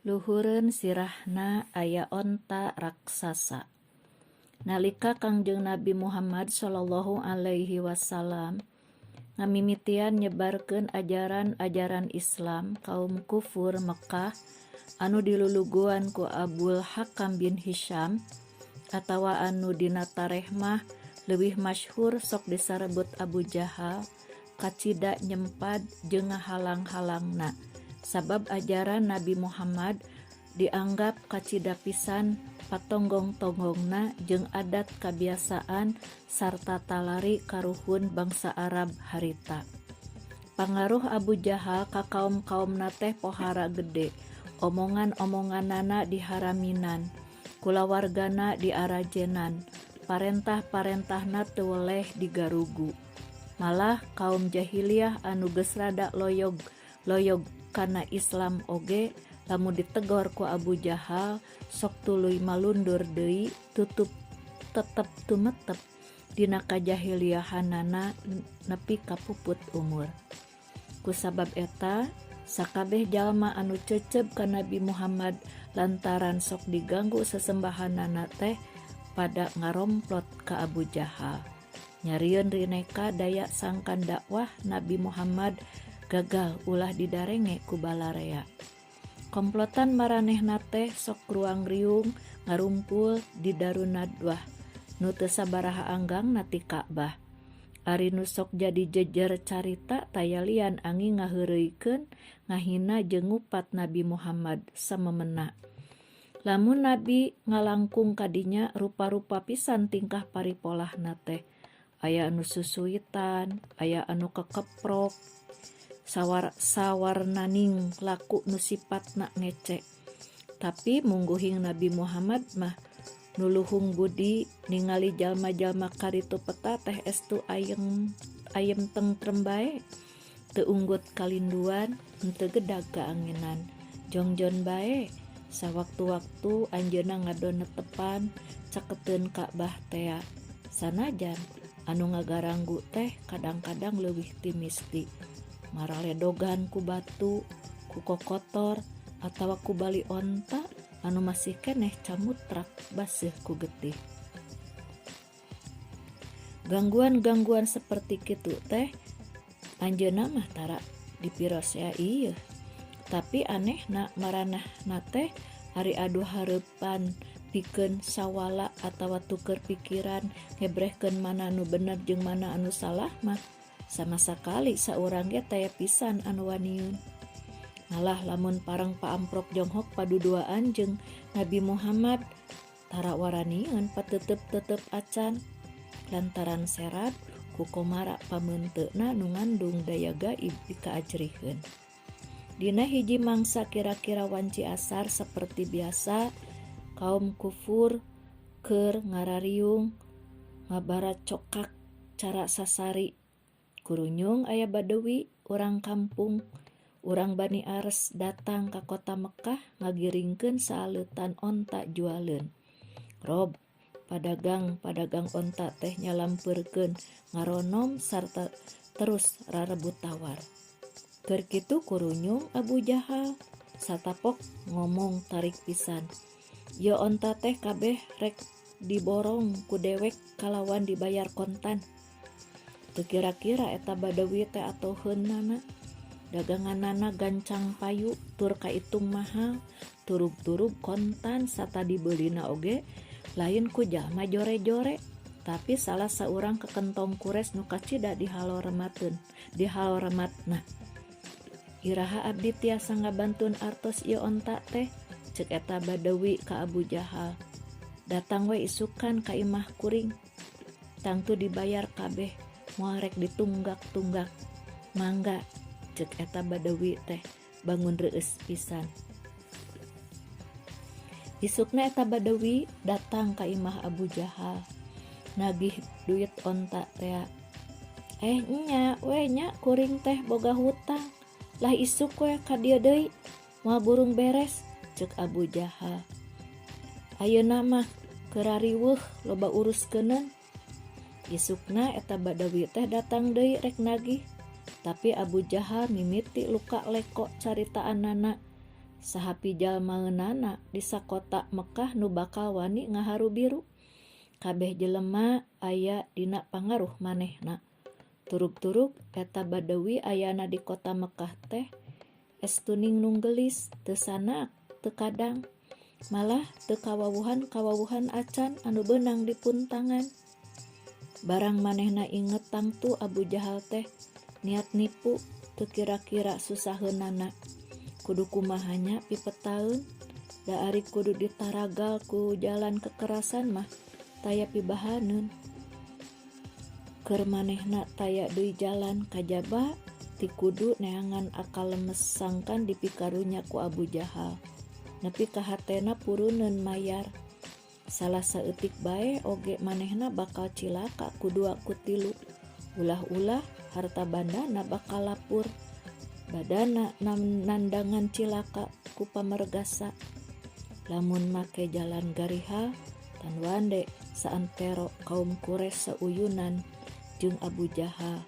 Luhureun sirahna aya onta raksasa. Nalika Kangjeng Nabi Muhammad shallallahu alaihi wasallam ngamimitian nyebarkeun ajaran-ajaran Islam kaum kufur Mekkah anu diluluguan ku Abul Hakam bin Hisyam atawa anu dina tareh mah leuwih masyhur sok disarebut Abu Jahal kacida nyempad jeung ngahalang-halangna sabab ajaran Nabi Muhammad dianggap kacida pisan patonggong-tonggongna jeung adat kabiasaan sarta talari karuhun bangsa Arab harita. Pangaruh Abu Jahal ka kaum-kaumna teh pohara gede, omongan-omonganana diharaminan, kulawargana diarajenan, parentah-parentahna teu weleh digarugu. Malah kaum jahiliyah anu geus rada loyog-loyog kana Islam oge lamun ditegor ku Abu Jahal sok tuluy malundur deui tutup tetep tumetep dina kajahiliahanana nepi ka puput umur. Kusabab eta, sakabeh jalma anu ceceb ka Nabi Muhammad lantaran sok diganggu sesembahanana teh pada ngaromplot ka Abu Jahal. Nyarieun rineka daya sangkan dakwah Nabi Muhammad gagal ulah didarenge ku balarea. Komplotan maranehna teh sok ruang-riung ngarumpul di Darun Nadwah nu teu sabaraha anggangna ti Ka'bah. Ari nu sok jadi jejer carita taya lian anging ngaheureuykeun, ngahina jeung ngupat Nabi Muhammad samemena. Lamun Nabi ngalangkung ka dinya rupa-rupa pisan tingkah paripolahna teh. Aya anu susuitan, aya anu kekeprok, sawar sawarnaning laku nu sipatna ngece. Tapi mungguhing Nabi Muhammad mah nu luhung budi ningali jalma-jalma karitu peta teh estu ayem ayem tentrem bae. Teu unggut kalinduan, henteu gedag kaanginan. Jongjon bae sawaktu-waktu anjeunna ngadon netepan caketeun Ka'bah tea. Sanajan anu ngagaranggu teh kadang-kadang leuwih ti misti. Maraledogan ku batu, ku kokotor, atawa ku bali onta anu masih keneh camutrak baseuh ku getih. Gangguan-gangguan seperti kitu teh anjeunna mah tara dipirosea ieu. Tapi anehna maranehna teh ari adu hareupan pikeun sawala atawa tuker pikiran ngebrehkeun mana anu bener jeung mana anu salah mah sama sakali saurang ge taya pisan anu waniun. Malah lamun parang paamprok jonghok paduduaan jeung Nabi Muhammad tara waranieun pateuteup-teuteup acan lantaran serat ku komara pameunteuna nu ngandung daya gaib dikaajrihkeun. Dina hiji mangsa kira-kira wanci asar seperti biasa kaum kufur keur ngarariung ngabaracokak cara sasari. Kurunyung aya badawi urang kampung urang Bani Ars datang ka kota Mekkah ngagiringkeun saaleutan onta jualeun. Rob padagang-padagang onta teh nyalampeurkeun ngaronom sarta terus rarebut tawar. Keur kitu kurunyung Abu Jahal satapok ngomong tarik pisan. Ieu onta teh kabeh rek diborong ku dewek kalawan dibayar kontan. Teu kira-kira eta badawi teh atoheunana. Daganganana gancang payu tur kaitung mahal, turug-turug kontan sata dibeulina oge lain ku jalma jore-jore, tapi salah saurang kekentong kures nu kacida dihaloremateun dihalorematna. Iraha abdi tiasa ngabantun artos ieu onta teh? Ceuk eta badawi ka Abu Jahal. Datang we isukan ka imah kuring. Tangtu dibayar kabeh, moal rek ditunggak-tunggak. Mangga, ceuk eta badawi teh bangun reueus pisan. Isukna eta badawi datang ka imah Abu Jahal nagih duit onta tea. Eh nya we nya kuring teh boga hutang. Lah isuk we ka dieu deui moal burung beres, ceuk Abu Jahal. Ayeuna mah keur rariweuh loba uruskeuneun. Isukna eta badawi teh datang deui rek nagih. Tapi Abu Jahal mimiti luka leko caritaanana. Saha pijalmaeunana di sakota Mekkah nu bakal wani ngaharubiru? Kabeh jelema aya dina pangaruh manehna. Turug-turug eta badawi ayana di kota Mekkah teh estu nungging geulis, teu sanak teu kadang, malah teu kawawuhan-kawawuhan acan anu beunang dipuntangan. Barang manehna inget tangtu Abu Jahal teh niat nipu, teu kira-kira susaheunana. Kudu kumaha nya pipetaeun? Da ari kudu ditaragal ku jalan kekerasan mah taya pibahaneun. Keur manehna taya deui jalan kajaba ti kudu neangan akal lemes sangkan dipikarunya ku Abu Jahal nepi ka hatena puruneun mayar. Salah saeutik bae oge manehna bakal cilaka ku dua ku tilu, ulah-ulah harta bandana bakal lapur, badana nandangan cilaka ku pamergasa. Lamun make jalan garihal, tanwande saantero kaum Quraisy sauyunan jeung Abu Jahal.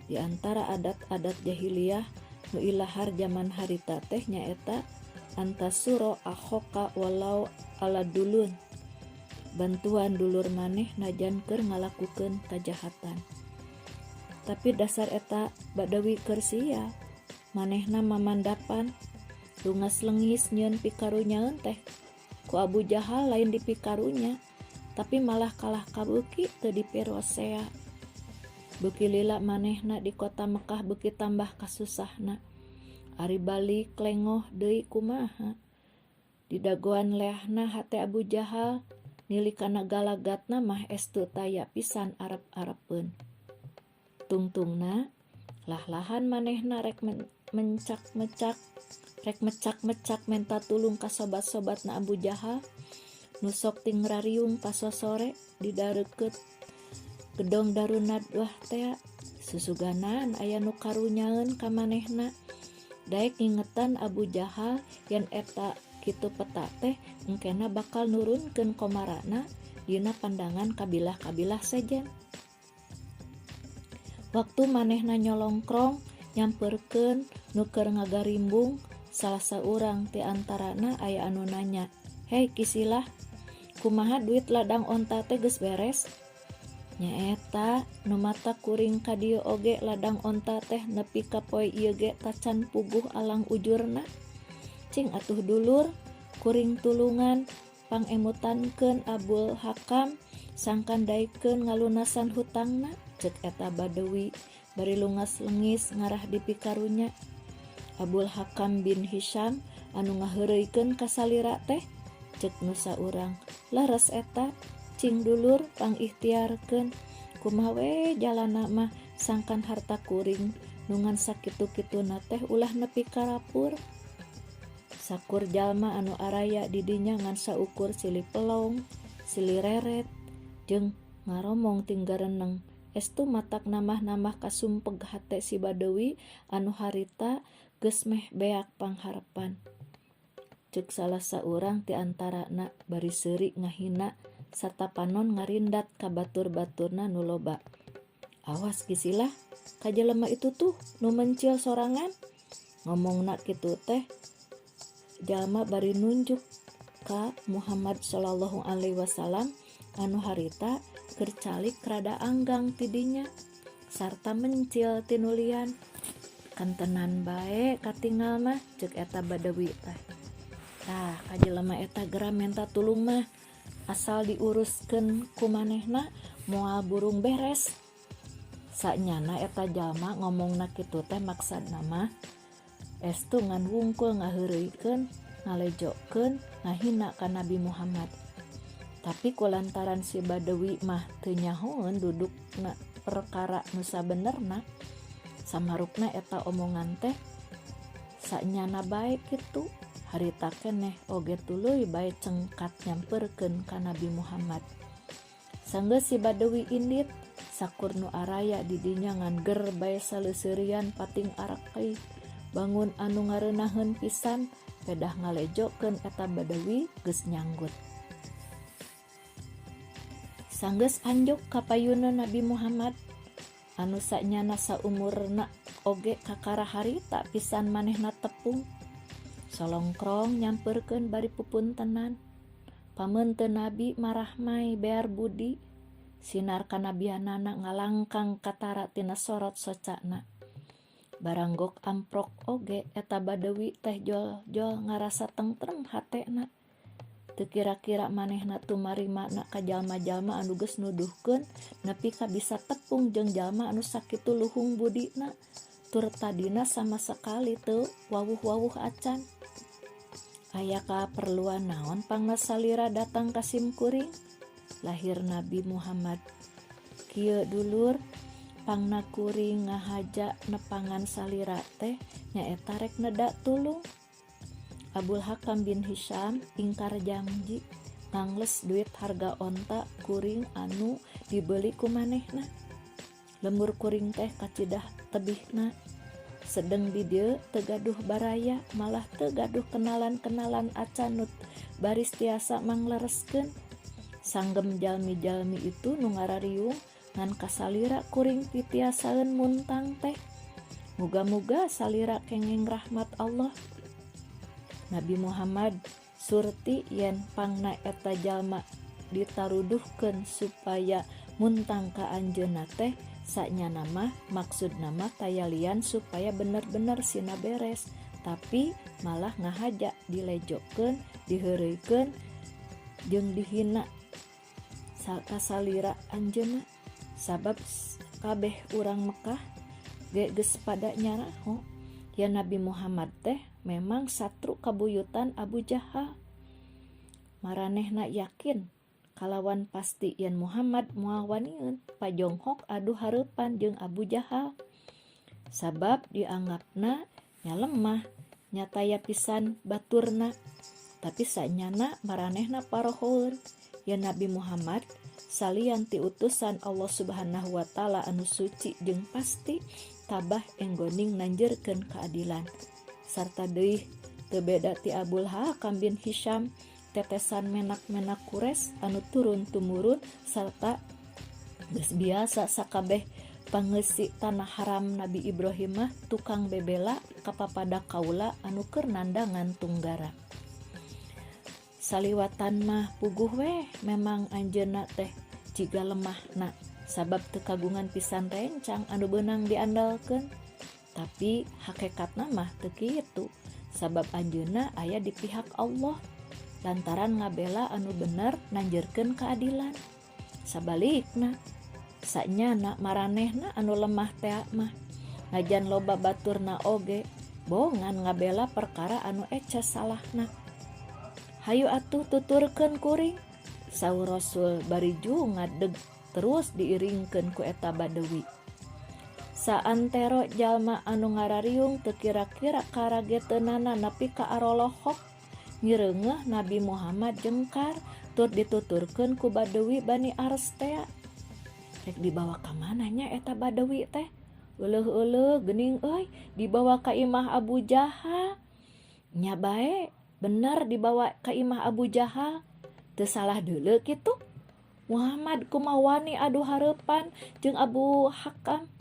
Di antara adat-adat jahiliyah nu ilahar jaman harita teh nyaeta antansura akhaka walau ala dulun, bantuan dulur maneh najan keur ngalakukeun kajahatan. Tapi dasar eta badawi keur sia, manehna mamandapan lungas lengis nyieun pikarunyaeun teh ku Abu Jahal lain dipikarunya, tapi malah kalah kabeuki teu dipirosea. Beuki lila manehna di kota Mekkah, beuki tambah kasusahna. Ari balik lengoh deui kumaha? Didagoan leahna hate Abu Jahal, nilik kana galagatna mah estu taya pisan arep-arepeun. Tungtungna lah-lahan manehna rek mencak-mecak, rek mecak-mecak menta tulung ka sobat-sobatna Abu Jahal nu sok ting rariung pasosore di dareukeut gedong Darun Nadwah tea. Susuganan aya nu karunyaeun ka manehna, daek ngingetan Abu Jahal yen eta kitu peta teh engkena bakal nurunkeun komarana dina pandangan kabilah-kabilah sejen. Waktu manehna nyolongkrong nyamperkeun nu keur ngagarimbung, salah saurang ti antarana aya anu nanya, "Hei Kisilah, kumaha duit ladang onta teh, geus beres?" "Nyaeta nu matak kuring ka dieu oge ladang onta teh nepi ka poe ieu ge tacan puguh alang ujurna. Cing atuh dulur, kuring tulungan pangemutankeun Abul Hakam sangkan daekeun ngalunasan hutangna," cek eta badawi bari lungas lengis ngarah dipikarunya. "Abul Hakam bin Hisyam anu ngaheureuykeun ka salira teh?" cek nu saurang. "Leres eta, cing dulur pangikhtiarkeun kumaha we jalana mah sangkan harta kuring nu ngan sakitu-kituna teh ulah nepi ka rapur." Sakur jalma anu araya di dinya ngan saukur silih pelong, silih reret jeung ngaromong ting gareneng. Estu matak nambah-nambah kasumpeg hate si badawi anu harita geus meh beak pangharepan. Ceuk salah saurang ti antarana bari seuri ngahina sarta panon ngarindat ka batur-baturna nu loba, "Awas Kisilah, ka jelema itu tuh nu mencil sorangan." Ngomongna kitu teh jalma bari nunjuk ka Muhammad sallallahu alaihi wasallam anu harita keur calik rada anggang ti dinya sarta mencil tinulian. "Kantenan bae katingal mah," ceuk eta badawi teh. "Tah, ka jelema eta gera menta tulung mah, asal diuruskeun ku manehna moal burung beres." Sanyana eta jalma ngomongna kitu teh maksudna mah estu ngan wungkul ngaheureuykeun, ngalejokeun, ngahina ka Nabi Muhammad. Tapi kulantaran si badawi mah teu nyahoeun dudukna perkara nu sabenerna, samarukna eta omongan teh sanyana bae kitu, harita keneh oge tuluy bae cengkat nyamperkeun ka Nabi Muhammad. Sanggeus si badawi indit, sakur nu araya di dinya ngan ger bae saleuseurian pating arakeuy bangun anu ngareunaheun pisan pedah ngalejokeun eta badawi geus nyanggut. Sanggeus anjuk ka payuna Nabi Muhammad anu sanyana saumurna oge kakara harita pisan manehna tepung. Solongkrong nyamperkeun bari pupuntenan. Pameunteun Nabi marahmai bear budi. Sinar kanabianana ngalangkang katara tina sorot socana. Baranggok amprok oge eta badewi teh jol-jol ngarasa tentrem hatena. Teu kira-kira manehna tumarimana ka jalma-jalma anu geus nuduhkeun nepi ka bisa tepung jeung jalma anu sakitu luhung budina tur tadina sama sakali teu wawuh-wawuh acan. Aya kaperluan naon pangna salira datang ka simkuring? Lahir Nabi Muhammad. Kieu dulur, pangna kuring ngahaja nepangan salira teh nyaeta rek neda tulung. Abul Hakam bin Hisyam ingkar janji ngangles duit harga onta kuring anu dibeli ku manehna. Lembur kuring teh kacidah tebihna. Sedeng di dieu teu gaduh baraya, malah teu gaduh kenalan-kenalan acan nu baris tiasa manglereskeun. Sanggem jalmi-jalmi itu nu ngarariung ngan kasalira kuring pitiasaeun muntang teh. Muga-muga salira kenging rahmat Allah. Nabi Muhammad surti yen pangna eta jalma ditaruduhkeun supaya muntang ka anjeunna teh sanyana mah maksudna mah tayalian supaya bener-bener sina beres, tapi malah ngahaja dilejokeun, diheureuykeun jeung dihina kasalira anjeunna. Sabab kabeh urang Mekah ge geus pada nyaraho yen Nabi Muhammad teh memang satru kabuyutan Abu Jahal. Maranehna yakin kalawan pasti yen Muhammad moal waniun pajonghok adu hareupan jeung Abu Jahal. Sabab dianggapna nya lemah, nya taya pisan baturna. Tapi sanyana maranehna parohoeun yen Nabi Muhammad salian ti utusan Allah Subhanahu wa taala anu suci jeung pasti tabah enggoning nanjeurkeun keadilan. Sarta deui teu beda ti Abul Hakam bin Hisyam tetesan menak-menak Quraisy anu turun tumurun sarta geus biasa sakabeh pangeusi tanah haram Nabi Ibrahim mah tukang bebela kapapada kaula anu keur nandangan tunggara. Saliwatan mah puguh weh memang anjeunna teh jiga lemahna sabab teu kagungan pisan rencang anu beunang diandalkeun. Tapi hakikatna mah teu kitu sabab anjeunna aya di pihak Allah lantaran ngabela anu bener nanjeurkeun keadilan. Sabalikna sanyana maranehna anu lemah tea mah najan loba baturna oge bongan ngabela perkara anu eces salahna. Hayu atuh tuturkeun kuring, saur Rasul bari jungadeg terus diiringkeun ku eta badewi. Saantero jalma anu ngarariung teu kira-kira karageteunana nepi ka arolohok ngireungeuh Nabi Muhammad jengkar tur dituturkeun ku badewi Bani Ars tea. Rek dibawa ka mana nya eta badewi teh? Euleuh-euleuh geuning euy dibawa ka imah Abu Jahal. Nya bae bener dibawa ka imah Abu Jahal. Teu salah deuleu kitu. Muhammad kumaha wani adu hareupan jeung Abu Hakam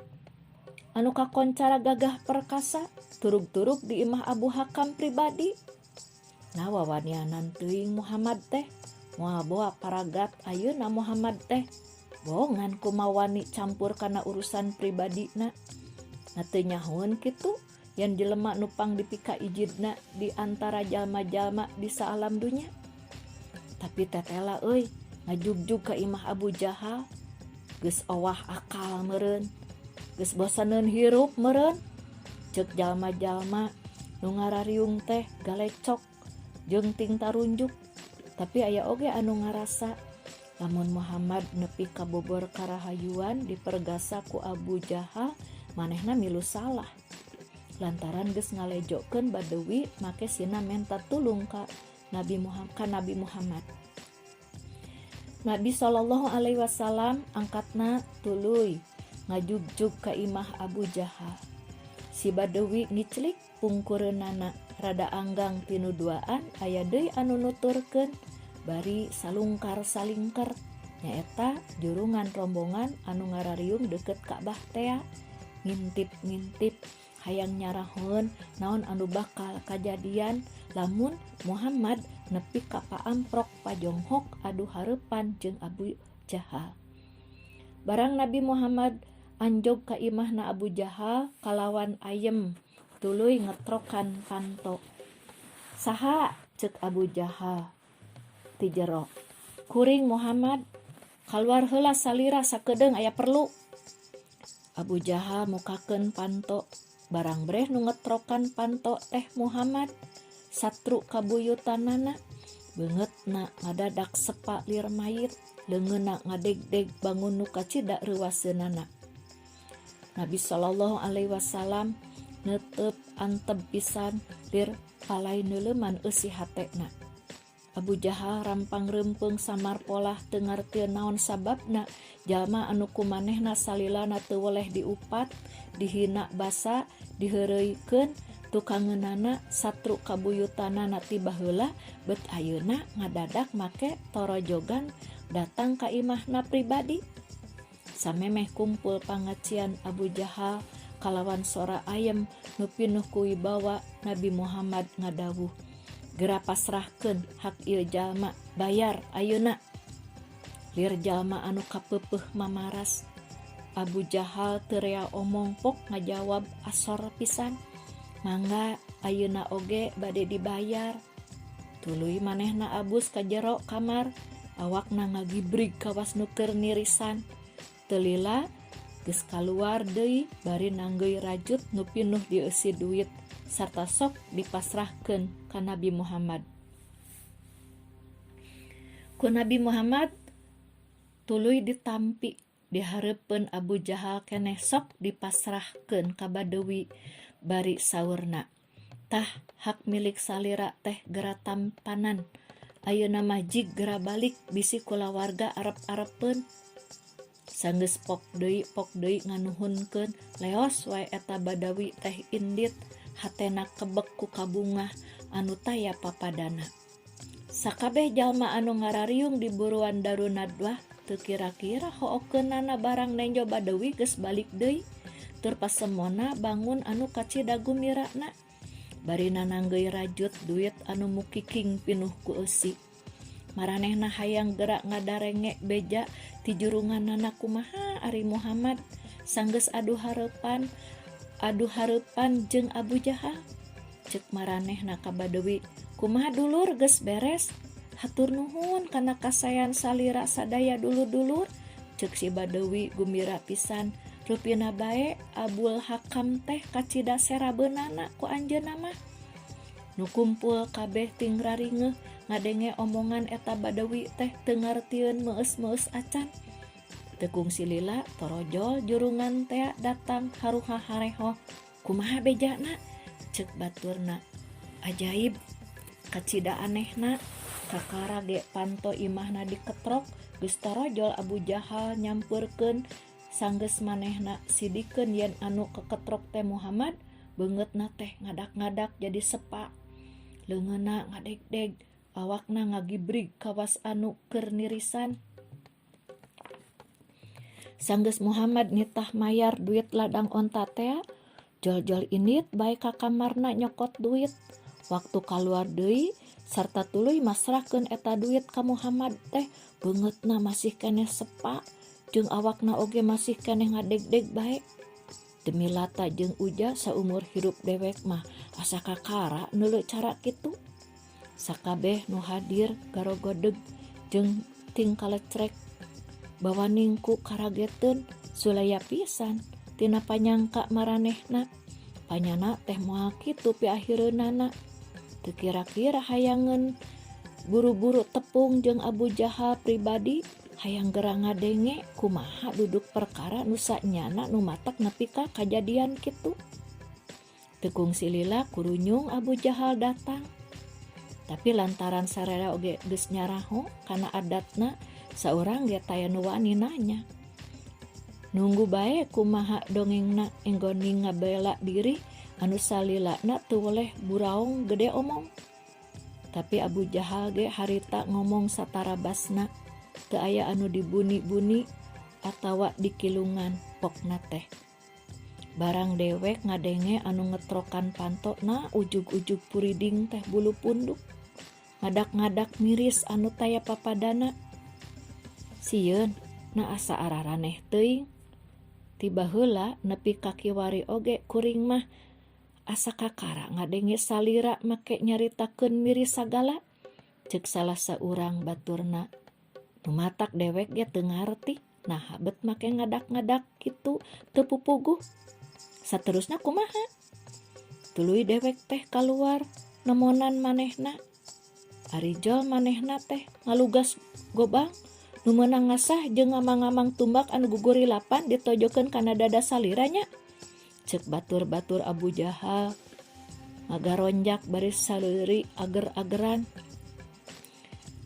anu kakoncara gagah perkasa turug-turug di imah Abu Hakam pribadi. Nah wawanianan teuing Muhammad teh moal boa paragat ayeuna Muhammad teh bongan kumaha wani campur kana urusan pribadina. Na teu nyahoeun kitu yen jelema nu pang dipika ijidna di antara jalma-jalma di saalam dunya. Tapi tetela euy ngajugjug ka imah Abu Jahal geus owah akal meureun, geus bosaneun hirup meureun. Ceuk jalma-jalma nu ngarariung teh galecok jeung ting tarunjuk. Tapi aya oge anu ngarasa lamun Muhammad nepi ka bobor karahayuan dipergasa ku Abu Jahal manehna milu salah lantaran geus ngalejokeun badewi make sina menta tulung ka Nabi Muhammad, ka Nabi Muhammad. Nabi sallallahu alaihi wasallam angkatna tuluy ngajugjug ka imah Abu Jahal. Si badewi ngiclik pungkureunana rada anggang tinu duaan aya deui anu nuturkeun bari salungkar salingker nyaeta jurungan rombongan anu ngarariung deket Ka'bah tea ngintip-ngintip Hayang nyarahoeun naon anu bakal kajadian lamun Muhammad nepi ka paamprok pajonghok adu hareupan jeung Abu Jahal. Barang Nabi Muhammad anjog ka imahna Abu Jahal kalawan ayem tuluy ngetrokan panto. Saha? Ceuk Abu Jahal ti jero. Kuring Muhammad, kaluar heula salira sakedeung aya perlu. Abu Jahal mukakeun panto, barang breh nu ngetrokan panto teh Muhammad, satru kabuyutanana. Beungeutna ngadadak sepa lir mayit, leungeunna ngadegdeg bangun nu kacida reuwaseunana. Nabi sallallahu alaihi wasallam neuteup anteb pisan lir palay neuleuman eusi hatena. Abu Jahal rampang reumpeung samar polah teu ngartieun naon sababna jalma anu ku manehna salilana teu weleh diupat, dihina basa, diheureuykeun, tukangeunana satru kabuyutanana ti baheula bet ayeuna ngadadak make torojogan datang ka imahna pribadi. Samemeh kumpul pangacian Abu Jahal kalawan sora ayem nu pinuh ku wibawa Nabi Muhammad ngadawuh, Gera pasrahkeun hak ieu jalma, bayar ayeuna. Lir jalma anu kapeupeuh mamaras. Abu Jahal teu rea omong pok ngajawab asor pisan, Mangga ayeuna oge bade dibayar. Tuluy manehna abus ka jero kamar, awakna ngagibrig kawas nu keur nirisan. Teu lila geus kaluar deui bari nanggeuy rajut nu pinuh dieusi duit sarta sok dipasrahkeun ka Nabi Muhammad. Ku Nabi Muhammad tuluy ditampi di hareupeun Abu Jahal keneh sok dipasrahkeun ka Badawi bari saurna, Tah hak milik salira teh gera tampanan. Ayeuna mah jig gera balik bisi kulawarga arep-arepeun. Sanggeus pok deui pok deui nganuhunkeun leos wae eta Badawi teh indit hatena kebek ku kabungah anu taya papadana. Sakabeh jalma anu ngarariung di buruan Darun Nadwah teu kira-kira hookeunana barang nenjo Badawi geus balik deui tur pasemona bangun anu kacida gumirana bari nananggeuy rajut duit anu mukiking pinuh ku eusi. Maranehna hayang gera ngadarenge beja ti jurunganana kumaha ari Muhammad sanggeus adu hareupan adu hareupan jeung Abu Jahal. Ceuk maranehna ka Badawi, Kumaha dulur geus beres? Hatur nuhun kana kasaean salira sadaya dulur-dulur. Ceuk si Badawi gumbira pisan. Rupina bae Abul Hakam teh kacida serabeunana ku anjeunna mah. Nu kumpul kabeh ting raringeuh ngadenge omongan eta Badawi teh teu ngartieun meueus-meueus acan. Teu kungsi lila torojol jurungan tea datang haruha hareho. Kumaha bejana? Ceuk baturna. Ajaib kacida anehna kakara ge panto imahna diketrok geus torojol Abu Jahal nyampeurkeun sanggeus manehna sidikeun yen anu keketrok teh Muhammad beungeutna teh ngadak-ngadak jadi sepa. Leungeunna ngadegdeg awakna ngagibrig kawas anu keur nirisan. Sanggeus Muhammad nitah mayar duit ladang onta tea, jol-jol indit bae ka kamarna nyokot duit. Waktu kaluar deui sarta tuluy masrahkeun eta duit ka Muhammad teh beungeutna masih keneh sepa jeung awakna oge masih keneh ngadegdeg bae. Demi Lata jeung Uja saumur hirup dewek mah asa kakara neuleu cara kitu. Sakabeh nu hadir garogodeg jeung ting kalecrek bawaning ku karageteun sulaya pisan tina panyangka maranehna. Panyana teh moal kitu piakhireunana. Teu kira-kira hayangeun buru-buru tepung jeung Abu Jahal pribadi hayang gera ngadenge kumaha duduk perkara nu sanyana nu matak nepi ka kajadian kitu. Teu kungsi lila kurunyung Abu Jahal datang. Tapi lantaran sararea oge geus nyaraho kana adatna saurang ge taya nu wani nanya. Nunggu bae kumaha dongengna enggoning ngabela diri anu salilana teu weleh buraong gede omong. Tapi Abu Jahal ge harita ngomong satarabasna teu aya anu dibuni-buni atawa dikilungan pokna teh. Barang dewek ngadenge anu ngetrokan panto na ujug-ujug puriding teh bulu punduk. Ngadak-ngadak miris anu taya papadana. Sieun na asa araraneh teuing. Ti baheula nepi ka kiwari oge kuring mah asa kakara ngadenge salira make nyaritakeun miris sagala. Ceuk salah saurang baturna. Nu matak dewek ge teu ngarti naha bet make ngadak-ngadak kitu teu pupuguh. Saterusna kumaha? Tuluy dewek teh kaluar nemonan manehna. Ari jol manehna teh ngalugas gobang nu meunang ngasah jeung ngamang-ngamang tumbak anu gugurilapan ditojokeun kana dada salira nya. Ceuk batur-batur Abu Jahal ngagaronjak bari saleuri ager-ageran.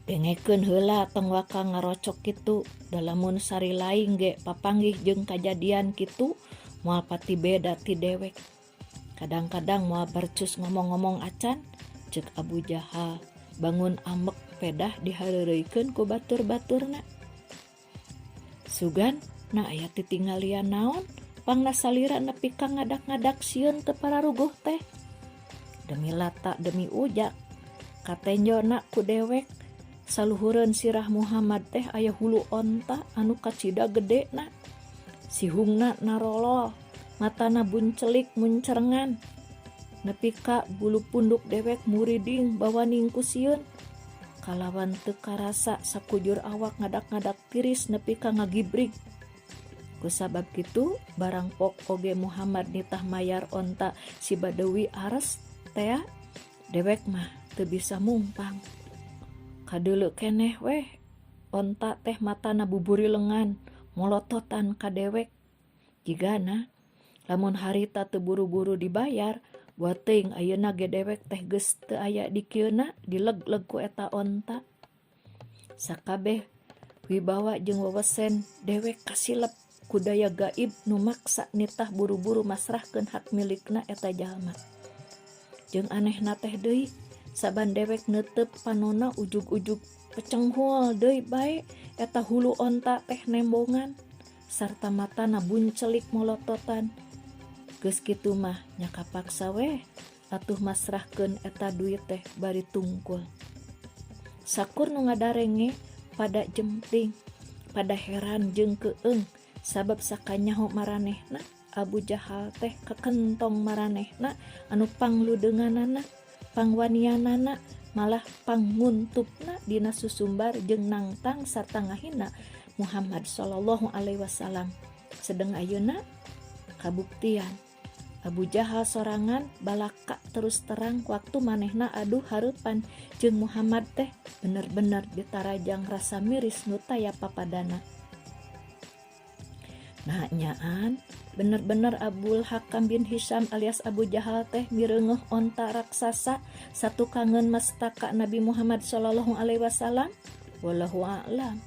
Dengekeun heula tong waka ngarocok kitu da lamun sari laing ge papanggih jeung kajadian kitu moal pati beda ti dewek. Kadang-kadang moal barcus ngomong-ngomong acan, ceuk Abu Jahal bangun ambek pedah dihareureuykeun ku batur-baturna. Sugan na aya titinggalian naon pangna salira nepi ka ngadak-ngadak sieun teu pararuguh teh. Demi Lata demi Ujak katenjona ku dewek saluhureun sirah Muhammad teh aya hulu onta anu kacida gedena. Sihungna narolol, matana buncelik muncerengan. Nepi ka bulu punduk dewek muriding bawaning ku sieun. Kalawan teu karasa sakujur awak ngadak-ngadak tiris nepi ka ngagibrig. Kusabab kitu barang pok oge Muhammad nitah mayar onta si Badawi ares tea dewek mah teu bisa mungpang. Kadeuleu keneh weh onta teh matana buburilengan molototan ka dewek. Jigana lamun harita teu buru-buru dibayar buat teuing ayeuna ge dewek teh geus teu aya di kieuna dileg-leg ku eta onta. Sakabeh wibawa jeung wewesen dewek kasilep ku daya gaib nu maksa nitah buru-buru masrahkeun hak milikna eta jalma. Jeung anehna teh deui saban dewek neuteup panona ujug-ujug pecenghul deui bae eta hulu onta teh nembongan sarta matana buncelik molototan. Geus kitu mah nya kapaksa weh atuh masrahkeun eta duit teh bari tungkul. Sakur nu ngadarenge pada jempling, pada heran jeung keung sabab sakanyaho maranehna Abu Jahal teh kekentong maranehna anu pangludeunganana, pangwanianana, malah panguntupna dina susumbar jeung nangtang sarta ngahina Muhammad sallallahu alaihi wasallam. Sedeng ayeuna kabuktian Abu Jahal sorangan balaka terus terang waktu manehna aduh hareupan jeung Muhammad teh bener-bener ditarajang rasa miris nu taya papadana. Nah nyaan bener-bener Abul Hakam bin Hisham alias Abu Jahal teh mireungeuh onta raksasa satukangeun mastaka Nabi Muhammad sallallahu alaihi wasallam wallahu a'lam.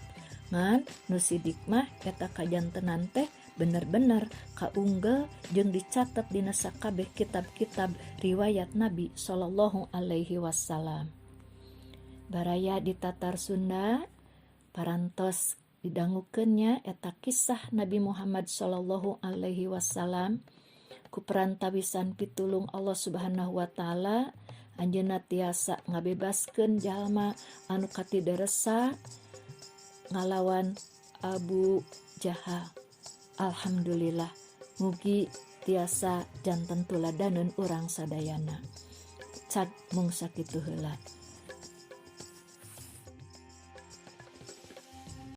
Ngan nu sidik mah eta kajantenan teh bener-bener kaunggel jeung dicatet dina sakabeh kitab-kitab riwayat Nabi sallallahu alaihi wasallam. Baraya di Tatar Sunda parantos didangukeun nya eta kisah Nabi Muhammad sallallahu alaihi wasallam ku perantawisan pitulung Allah Subhanahu wa taala anjeunna tiasa ngabebaskeun jalma anu katideresa ngalawan Abu Jahal. Alhamdulillah mugi tiasa janten tuladaneun urang sadayana. Cag mung sakitu heula.